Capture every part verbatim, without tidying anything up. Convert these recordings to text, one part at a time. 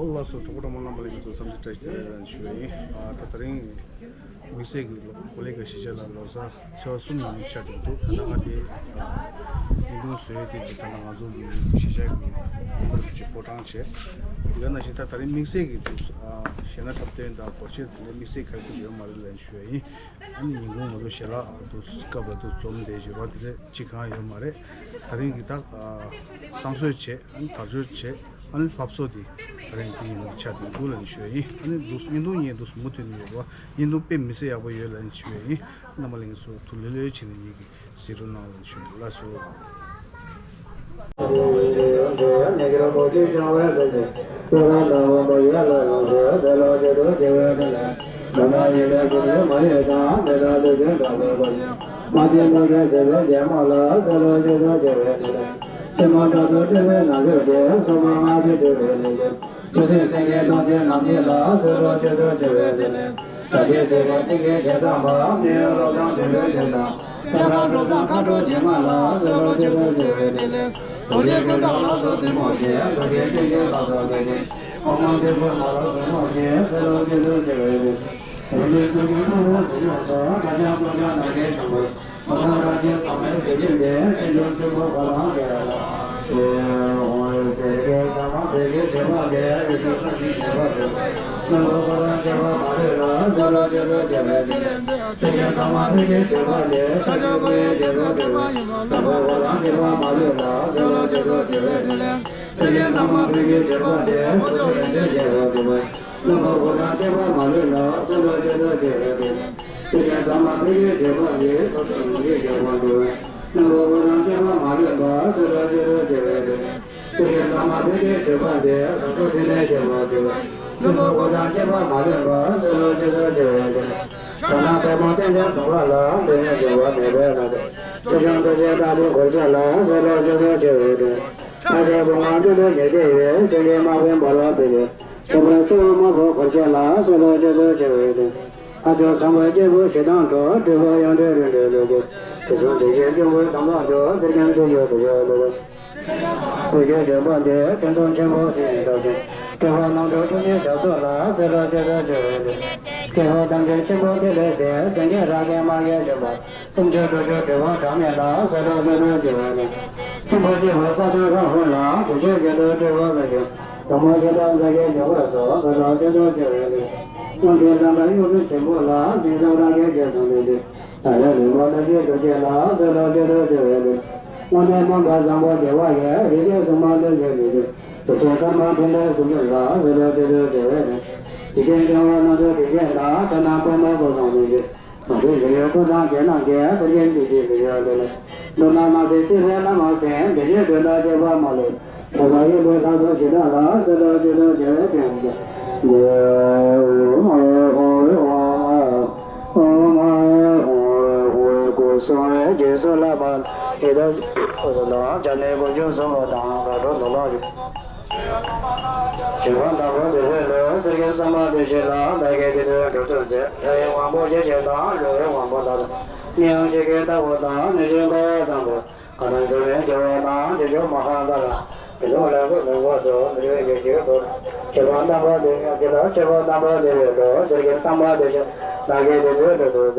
འོ་ལགས་སོ། གྲོགས་པོ་གྲོགས་མོ་རྣམ་པ་ལྷན་རྒྱས་ཚོ་འཚམས་འདྲི་བཀྲ་ཤིས་བདེ་ལེགས་ཞུ་བ་ཡིན། ཨ་ད་དེ་རིང་དམིགས་བསལ་གྱི་ལོ་གོ་ལེ་གི་གཞིས་ཆགས་ལ་ལོ་གསར་ཚེས་པ་གསུམ་ནང་ཆགས་ཀྱི་འདུག་ད་ལྟ་ང་དེ་ཨ་བརྙན་ཐུང་བཟོས་ཏེ་ད་ལྟ་ང་ཚོ་གི་གཞིས་ཆགས་ཀྱི་ཁོར་ཡུག་ཅིག་ཕོ་བྲང་བྱས། དེ་ག་ནང་བཞིན་ད་དེ་རིང་དམིགས་བསལ་གྱི་འདུག་ཨ་གཞས་སྣ་འཁྲབ་སྟོན་དང་སྒོར་གཞས་དེ་ལས་དམིགས་བསལ་ག་རེ་ཡོད་མ་རེད་ལབ་ཞུ་བ་ཡིན། ཨ་ནི་ཉིན་གུང་ང་ཚོ་ཞལ་ལག་འདུག་སྐབས་ལ་འདུག་འཛོམས་བསྡད་བཞིན་པ་དེ་འདྲ་ཅིག་གང་ཡོད་མ་རེད། དེ་རིང་གི་ད་བསང་གསོལ་བྱས། ཨ་ནི་དར་ལྕོག་བྱས། ཨ་ནི་ལྷ་གསོལ་དེ་དེ་རིང་དེ་ཡིན་ལ་ཆགས་བསྡད་འདུག་ལབ་ནས་ཞུ་བ་ཡིན། ཨ་ནི་འདུག་བརྙན་ཐུང་ཡིན་འདུག་མུ་མཐུད་ནས་ཡོད་པ་བརྙན་ཐུང་དཔེ་མི་སྲིད་ཡག་པོ་ཡོད་ལབ་ནས་ཞུ་བ་ཡིན། རྣམ་པ་ལྷན་རྒྱས་ཚོ་ཐུགས་ལྷོད་ལྷོད་བྱས་ནས་ངེད་ཀྱི་གཟིགས་རོགས་གནང་ལབ་ནས་ཞུ་ཡིན། ལགས་སོ། དེ་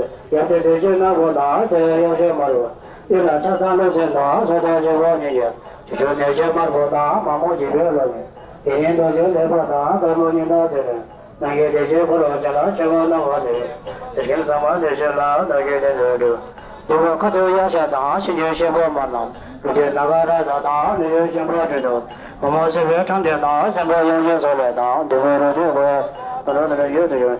ཡང་ཕྱག་འཚལ་ཀླུ་བཙན་དང་ཚེ་ཡི་གཡོ་བྱེད་དམར་པོ། དབུས་ལ་ཕྱག་འཚལ་ཀླུ་བཙན་དང་ཚེ་ཡི་གཡོ་བྱེད་དམར་པོ་དང་། དེ་བཞིན་རྡོ་རྗེ་ལེགས་པ་དང་དཀར་པོ་སྙིང་གར་ཚེ་རིང་། ནམ་མཁའི་བདེ་ཆེན་འཁོར་ལོ་ཅན་ལ་མཆོད་པ་གནང་བ་ནི། དེ་བཞིན་ཟབ་མོ་བདེ་ཆེན་ལ་བདག་གིས་བདེ་འདོད་སྒྲུབ། དེ་བས་ཁ་ཐུག་གཡས་ཞབས་དང་ཕྱི་འགྱུར་ཤེལ་ཕོར་དམར་རྣམས། ལུས་ཀྱི་ནམ་མཁའ་ར་ཛ་དང་ནུ་ཞོ་ཆེན་པོ་སྤྲིན་དུ། འོ་མ་སྲིན་པོའི་ཁྲམ་ཐེབས་དང་སྲིན་པོ་གཡང་ཆེན་སོགས་ལས་དང་། བདུད་མོ་རུ་དྲི་གོ་ཡ་དང་འགྲོ་ནི་ཡོད་དུ་ཡོད།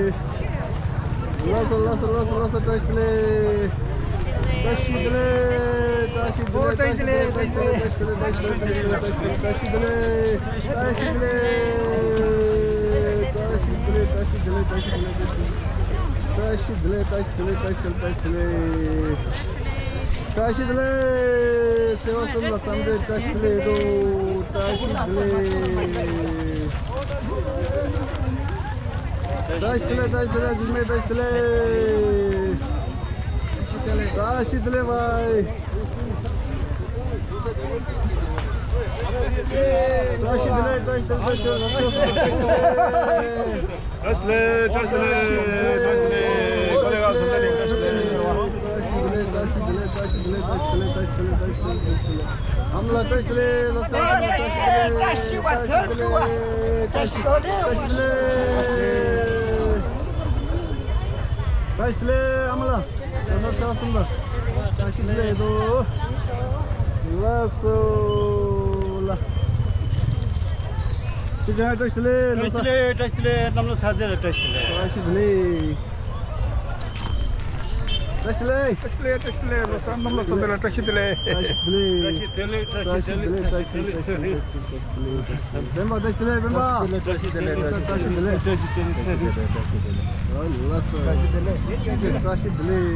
ལེགས། ལགས་སོ་ལགས་སོ་ལགས་སོ་ལགས་སོ། བཀྲ་ཤིས་བདེ་ལེགས། བཀྲ་ཤིས་བདེ་ལེགས། བཀྲ་ཤིས་བདེ་ལེགས། ཨོ་བཀྲ་ཤིས་བདེ་ལེགས། བཀྲ་ཤིས་བདེ་ལེགས། བཀྲ་ཤིས་བདེ་ལེགས། བཀྲ་ཤིས་བདེ་ལེགས། བཀྲ་ཤིས་བདེ་ལེགས། བཀྲ་ཤིས་བདེ་ལེགས། བཀྲ་ཤིས་བདེ་ལེགས། བཀྲ་ཤིས་བདེ་ལེགས། བཀྲ་ཤིས་བདེ་ལེགས། བཀྲ་ཤིས་བདེ་ལེགས། བཀྲ་ཤིས་བདེ་ལེགས། བཀྲ་ཤིས་བདེ་ལེགས། བཀྲ་ཤིས་བདེ་ལེགས། བརྩེ་བ་གསུམ་ལ་འཚམས་འདྲི། བཀྲ་ཤིས་བདེ་ལེགས་འདུག། བཀྲ་ཤིས་བདེ་ལེགས། བཀྲ་ཤིས་བདེ་ལེགས། བཀྲ་ཤིས་བདེ་ལེགས། འཇིགས་མེད། བཀྲ་ཤིས་བདེ་ལེགས། བཀྲ་ཤིས་བདེ་ལེགས། བཀྲ་ཤིས་བདེ་ལེགས་བྷའི། བཀྲ་ཤིས་བདེ་ལེགས། བཀྲ་ཤིས་བདེ་ལེགས། བཀྲ་ཤིས་བདེ་ལེགས། བཀྲ་ཤིས་བདེ་ལེགས། བཀྲ་ཤིས་བདེ་ལེགས། བཀྲ་ཤིས་བདེ་ལེགས། ཀོ་ལེ་ག་ཐུན་ལ་ལིང་། བཀྲ་ཤིས་བདེ་ལེགས། བཀྲ་ཤིས་བདེ་ལེགས། བཀྲ་ཤིས་བདེ་ལེགས། བཀྲ་ཤིས་བདེ་ལེགས། བཀྲ་ཤིས་བདེ་ལེགས། ཨ་མ་ལགས་བཀྲ་ཤིས་བདེ་ལེགས། ལོ་གསར་བཟང་། བཀྲ་ཤིས་བདེ་ལེགས། བཀྲ་ཤིས་བདེ་ལེགས། བཀྲ་ཤིས་བདེ་ལེགས། བཀྲ་ཤིས་བདེ་ལེགས། ཨ་མ་ལགས། ལོ་གསར་བཟང་། བཀྲ་ཤིས་བདེ་ལེགས་དོ། ལགས་སོ་ལགས། ཅི་བྱ། བཀྲ་ཤིས་བདེ་ལེགས། ལོ་གསར། བཀྲ་ཤིས་བདེ་ལེགས། གནམ་ལོ་གསར་ཚེས་ལ་བཀྲ་ཤིས་བདེ་ལེགས། བཀྲ་ཤིས་བདེ་ལེགས། བཀྲ་ཤིས་བདེ་ལེགས། བཀྲ་ཤིས་བདེ་ལེགས། བཀྲ་ཤིས་བདེ་ལེགས། ལོ་གསར། གནམ་ལོ་གསར་ཚེས་ལ་བཀྲ་ཤིས་བདེ་ལེགས། བཀྲ་ཤིས་བདེ་ལེགས། བཀྲ་ཤིས་བདེ་ལེགས། བཀྲ་ཤིས་བདེ་ལེགས། བཀྲ་ཤིས་བདེ་ལེགས། བཀྲ་ཤིས་བདེ་ལེགས། སྤེན་པ་བཀྲ་ཤིས་བདེ་ལེགས། སྤེན་པ། བཀྲ་ཤིས་བདེ་ལེགས། བཀྲ་ཤིས་བདེ་ལེགས། བཀྲ་ཤིས་བདེ་ལེགས། བཀྲ་ཤིས་བདེ་ལེགས། བཀྲ་ཤིས་བདེ་ལེགས། ལགས་སོ། བཀྲ་ཤིས་བདེ་ལེགས། བཀྲ་ཤིས་བདེ་ལེགས། བཀྲ་ཤིས་བདེ་ལེགས།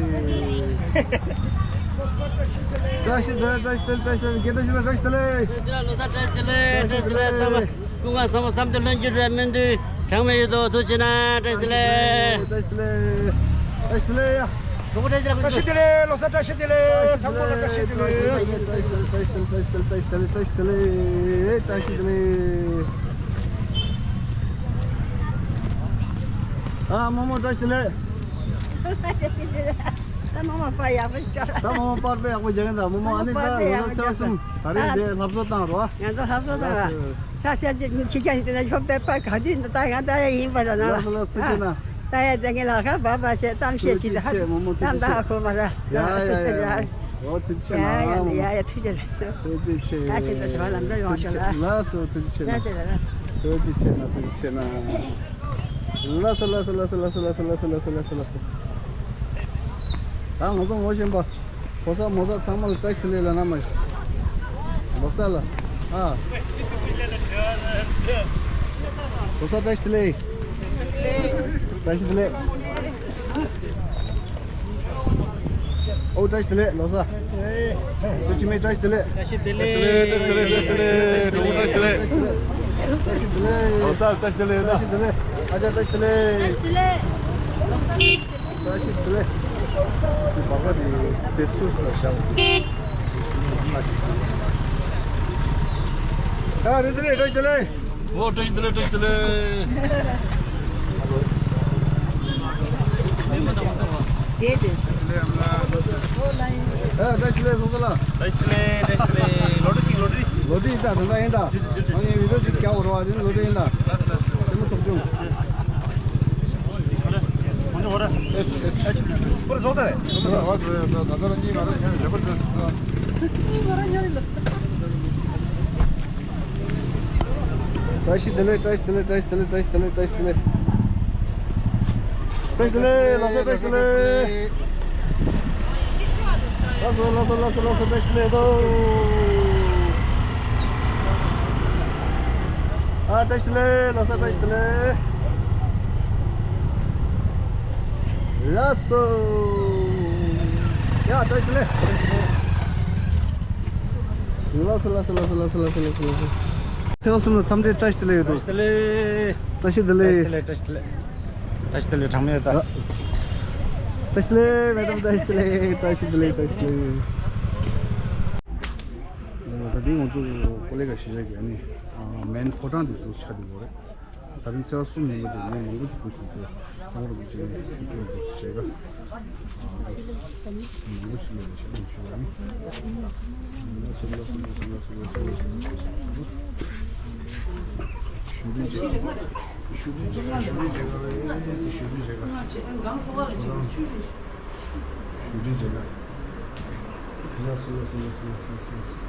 བཀྲ་ཤིས་བདེ་ལེགས། བཀྲ་ཤིས་བདེ་ལེགས། དགེ་འདུན་ཞིག་ལ་བཀྲ་ཤིས་བདེ་ལེགས། ལོ་གསར་བཀྲ་ཤིས་བདེ་ལེགས། བཀྲ་ཤིས་བདེ་ལེགས། ཚང་མ་སྐུ་ཁམས་བཟང་པོ། བསམ་དོན་ལྷུན་གྱིས་འགྲུབ། སྨོན་འདུན་གྲངས་མེད་ཡོད་དོ། ཐུགས་རྗེ་གནང་། བཀྲ་ཤིས་བདེ་ལེགས། བཀྲ་ཤིས་བདེ་ལེགས། བཀྲ་ཤིས་བདེ་ལེགས་ཡ། བཀྲ་ཤིས་བདེ་ལེགས། ལོ་གསར་བཀྲ་ཤིས་བདེ་ལེགས། ཚང་མ་ལ་བཀྲ་ཤིས་བདེ་ལེགས། བཀྲ་ཤིས་བདེ་ལེགས། བཀྲ་ཤིས་བདེ་ལེགས། བཀྲ་ཤིས་བདེ་ལེགས། ཨ་རྨོ་མོ་བཀྲ་ཤིས་བདེ་ལེགས། ད་རྨོ་མོ་པར་ཡག་པོ་ཅིག་ཅོག་ལ། ད་རྨོ་མོ་པར་དཔེ་ཡག་པོ་རྒྱག་གིན་འདུག་རྨོ་མོ། ཨ་ནི་ད་ལོ་གསར་ཚེས་གསུམ་ད་རིང་དེ་ལྷ་བཟོ་བཏང་རོགས། ང་ཚོ་ལྷ་བཟོ་བཏང་ར། ད་སེམས་ཅན་ཁྱི་རྒན་དེ་ན་ཤོབ་པའི་པར་ག་དུས་འདི་ད་ང་ད་ཡ་ཡིན་པ་ད་ན། ལགས་སོ་ལགས་སོ། ཐུགས་རྗེ་གནང་། ད་ཡ་དེ་ངའི་ལག་ཁ་བབས་པ་བྱས་གཏམ་བཤད་ཞིག་ད། ཐུགས་རྗེ་ཆེ་རྨོ་མོ། ཐུགས་རྗེ་ཆེ། ད་ཧ་གོ་མ་ད། ཡ་ཡ་ཡ་ཡ། འོ་ཐུགས་རྗེ་ཆེ་གནང་། ཡ་ཡ་ཡ་ཡ། ཐུགས་རྗེ་ལགས། ཐུགས་རྗེ་ཆེ། ད་ཞིག་ད་ཞིག་ལམ་འགྲོ་ཡོང་ཤོག་ལ། ལགས་སོ། ཐུགས་རྗེ་ཆེ་གནང་། ལགས་སོ་ལགས། ཐུགས་རྗེ་ཆེ་གནང་། ཐུགས་རྗེ་ཆེ་གནང་། ལགས་སོ་ལགས་སོ། ད་ང་ཚོ་ངོ་ཤེས་པ། ཕོ་གསར་མོ་གསར་ཚང་མ་ལ་བཀྲ་ཤིས་བདེ་ལེགས་ལབ་ན་མ་ཤེས། ལོ་གསར་ལ། ཨ། ལོ་གསར་བཀྲ་ཤིས་བདེ་ལེགས། བཀྲ་ཤིས་བདེ་ལེགས། ཨོ་བཀྲ་ཤིས་བདེ་ལེགས་ལོ་གསར། ཁྱོད་ཀྱི་མི་བཀྲ་ཤིས་བདེ་ལེགས། བཀྲ་ཤིས་བདེ་ལེགས། བཀྲ་ཤིས་བདེ་ལེགས། བཀྲ་ཤིས་བདེ་ལེགས། ལོ་གསར་བཀྲ་ཤིས་བདེ་ལེགས། བཀྲ་ཤིས་བདེ་ལེགས། ཨ་ཅག་བཀྲ་ཤིས་བདེ་ལེགས། བཀྲ་ཤིས་བདེ་ལེགས། བཀྲ་ཤིས་བདེ་ལེགས། དེ་བག་པ་དེ་དེ་སུ་སུ་ལ་བཞག་ཨ་རེད་དེ་རེད། བཀྲ་ཤིས་བདེ་ལེགས། ཨོ་བཀྲ་ཤིས་བདེ་ལེགས། བཀྲ་ཤིས་བདེ་ལེགས། དེ་དེ། ཨ་བཀྲ་ཤིས་བདེ་ལེགས་སོང་ས་ལ། བཀྲ་ཤིས་བདེ་ལེགས། བཀྲ་ཤིས་བདེ་ལེགས། ལོ་ཊི་ཞིག་ལོ་ཊི། ལོ་ཊི་ཡིན་ད། དེ་འདྲ་ཡིན་ད། ཨ་ངའི་བི་ཌིའོ་ཅིག་རྒྱག་འོ་ར་བ། དེ་ནི་ལོ་ཊི་ཡིན་ད། ལགས་སོ་ལགས་སོ། ལྟད་མོ་ཚོགས་ཆུང་། ཨོ་ར་ཨོ་ར། ཨེ་ཨེ། ཨོ་ར་རྫོགས་ཚར་རེད། ད་ད་ད་ད་ད་ད་གཉིས་ང་རང་ཉར་རེད། བྱས་པ་ད་ད། གཉིས་ང་རང་ཉར་རེད་ལ། བཀྲ་ཤིས་བདེ་ལེགས། བཀྲ་ཤིས་བདེ་ལེགས། བཀྲ་ཤིས་བདེ་ལེགས། བཀྲ་ཤིས་བདེ་ལེགས། བཀྲ་ཤིས་བདེ་ལེགས། ལོ་གསར་བཀྲ་ཤིས་བདེ་ལེགས། ལགས་སོ་ལགས་སོ་ལགས་སོ་ལགས་སོ། བཀྲ་ཤིས་བདེ་ལེགས་དོ། ཨ་བཀྲ་ཤིས་བདེ་ལེགས། ལོ་གསར་བཀྲ་ཤིས་བདེ་ལེགས། ལགས་སོ། ཡ་བཀྲ་ཤིས་བདེ་ལེགས། ལགས་སོ་ལགས་སོ། ཚེས་གསུམ་ལ་འཚམས་འདྲི་བཀྲ་ཤིས་བདེ་ལེགས་ཡོད་དོ། བཀྲ་ཤིས་བདེ་ལེགས། བཀྲ་ཤིས་བདེ་ལེགས། བཀྲ་ཤིས་བདེ་ལེགས། བཀྲ་ཤིས་བདེ་ལེགས། གྲངས་མེད་ད། བཀྲ་ཤིས་བདེ་ལེགས། མེ་ཌམ་བཀྲ་ཤིས་བདེ་ལེགས། བཀྲ་ཤིས་བདེ་ལེགས། བཀྲ་ཤིས་བདེ་ལེགས། ད་དེ་ང་ཚོ་ཀོ་ལི་གྷལ་གཞིས་ཆགས་ཀྱི་ཨ་ནི་མེན་ཕོ་བྲང་དེ་འདུག་ཆགས་བསྡད་ཡོད་རེད། ད་རིང་ཚེས་པ་གསུམ་ཡིན་པ་དེ་ངས་ཉིན་གུང་ཞིག་འདུག་ཟིན་ཏེ་ཁོང་རང་གི་ཆེད་ཆོས་སྐྱོང་འདུག་ཟེར་བྱས་ཀ་ཉིན་གུང་ཞིག་ལ་ཆེད་ལས་ཞུ་བ་ཡིན། སུམ་ལ་སུམ་ལ་སུམ་ལ་སུམ་ལ་སུམ་ལ་ཞུ་དུས་བྱས་ཀ། ཞུ་དུས་བྱས་ཀ། ཞུ་དུས་བྱས་ཀ་ལ་ཡིན་ཏེ་ཞུ་དུས་བྱས་ཀ། ང་ཆེ་གང་ཐོག་ལ་ཆེ་ཆུ་རེ་ཞུ་དུས་བྱས་ཀ། སུམ་ལ་སུམ་ལ་སུམ་ལ་སུམ་ལ་སུམ་ལ།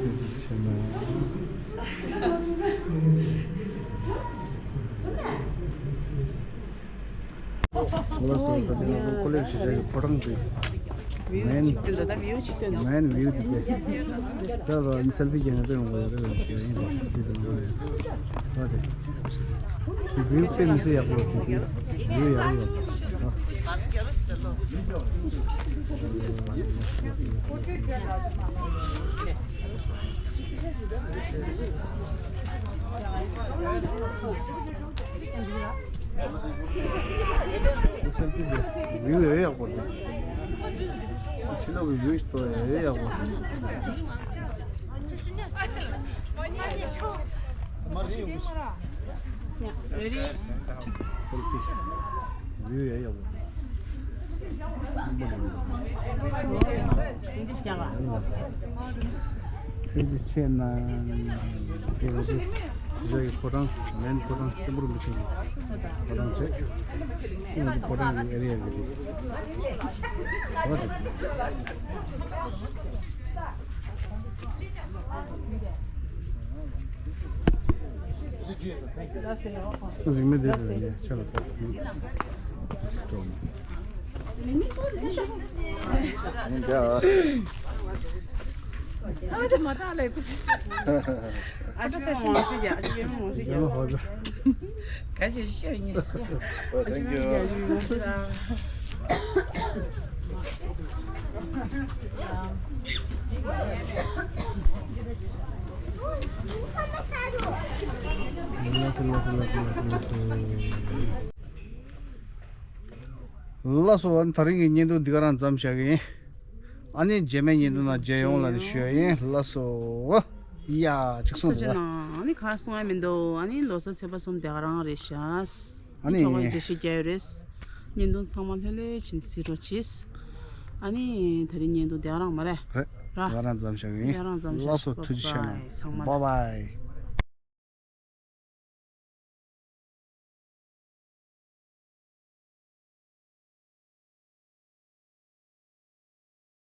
ཁྱེད་ཀྱིས་ཆེ་ན། ལགས་སོ། ད་དེ་ང་ཚོ་ཀོ་ལེགས་གཞིས་ཆགས་ཀྱི་ཕོ་བྲང་དེ། མེན། མེན་བིའུ་དེ་དེ། ད་ལོ་ཨ་ནི་སེལ་ཕི་རྒྱག་ནས་ཡོང་བ་ཡོད་རེད་ཞུ་ཡ་ཡིན། ད་སི་ཏི་ནང་ལ་ཡོད་ཚེ། ད་དེ། དེ་བིའུ་དཔེ་མི་སྲིད་ཡག་པོ་འདུག་དེ་བིའུ་ཡག་པོ་འདུག་ད་སེལ་ཕི་དེ་བིའུ་ཡག་ཡག་པོ་འདུག་ཕྱི་ལོགས་ཀྱི་བིའུ་ཞིག་ཏོ་ཡག་ཡག་པོ་འདུག་སེལ་ཕི་བིའུ་ཡག་ཡག་པོ་འདུག་ཐུགས་རྗེ་ཆེ་གནང་། དེ་རུ་ཞིག་ཞིག་གི་ཕོ་བྲང་། མེན་ཕོ་བྲང་། སྐྱབས་མགོན་རིན་པོ་ཆེ་གི་ཕོ་བྲང་བྱས། ཁོང་གི་ཕོ་བྲང་གི་ཨེ་རི་ཡ་གི་རེད། འོ་དེ། རིང་མིན་དེ་རེད། ཆ་ལ་ཕོག་ཨ་ཅག་མ་བཏང་ལེ། ཨ་ཅག་སེ་ཤིན་མང་ཤོས་རྒྱག་ཨ་ཅག་གེ་མོ་མང་ཤོས་རྒྱག་ཧོ་ད། ག་ཅི་ཤོད་ཡིན། ཨ་ཅག་གེ་མོ་རྒྱག་ཨ་ཅག་གེ་མོ་མང་ཤོས་ར། ལགས་སོ། ལགས་སོ། ལགས་སོ། ལགས་སོ། ལགས་སོ། ལགས་སོ། ད་རིང་གི་བརྙན་ཐུང་འདི་ག་རང་མཚམས་བཞག་གི་ཡིན། ཨ་ནི་རྗེས་མའི་བརྙན་ཐུང་ནང་མཇལ་ཡོང་ལབ་ནས་ཞུ་ཡ་ཡིན། ལགས་སོ། ཡ་ཅིག་སོང་ཐུགས་རྗེ་ཆེ་ན། ཨ་ནི་ག་སོང་ཡ་མི་འདུག་ཨ་ནི་ལོ་གསར་ཚེས་པ་གསུམ་དེ་ག་རང་རེད་ཤག་ཨ་ནི་གྲོགས་པོ་འགྲེལ་བཤད་རྒྱག་ཡོད་རེད། བརྙན་ཐུང་ཚང་མ་ལྷོད་ལྷོད་བྱས་ནས་གཟིགས་རོགས་གྱིས། ཨ་ནི་དེ་རིང་བརྙན་ཐུང་དེ་རང་མ་རེད། རེད། ར། ང་རང་མཚམས་བཞག་གི་ཡིན། ང་རང་མཚམས་བཞག་ལགས་སོ། ཐུགས་རྗེ་ཆེ་གནང་། ཚང་མ་ལ། བཱའི་བཱའི།